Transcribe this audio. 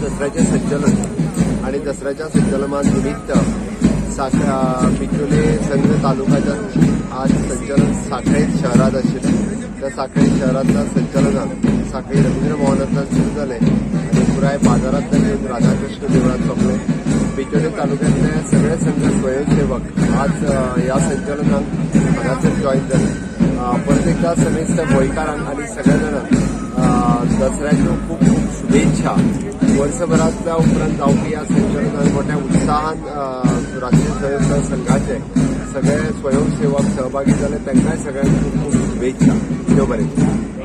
दसऱ्याचें संचलन आणि दसऱ्याच्या संचलना निमित्त बिचोले संघ तालुकाच्या आज संचलन साखळे शहरात आशिल्लें. त्या साखळे शहरांतल्या संचलनान साखळी रवींद्र भवनांतल्यान सुरू जालें आनी पुराय बाजारांतल्यान येवन राधाकृष्ण देवळांत सोंपलें. बिचोले तालुक्यांतले सगळे संघ स्वयंसेवक आज ह्या संचलनाक हांगासर जॉयन जाले. परत एकदा समेस्त गोंयकारांक आनी सगळ्या जाणांक दसऱ्याच्यो खूब खूब शुभेच्छा. वर्सभरांतल्या उपरांत जावपी ह्या संचलनान मोठ्या उत्साहान राष्ट्रीय स्वयंसेवक संघाचे सगळे स्वयंसेवक सहभागी जाले. तांकांय सगळ्यांक खूब खूब शुभेच्छा. देव बरें करूं.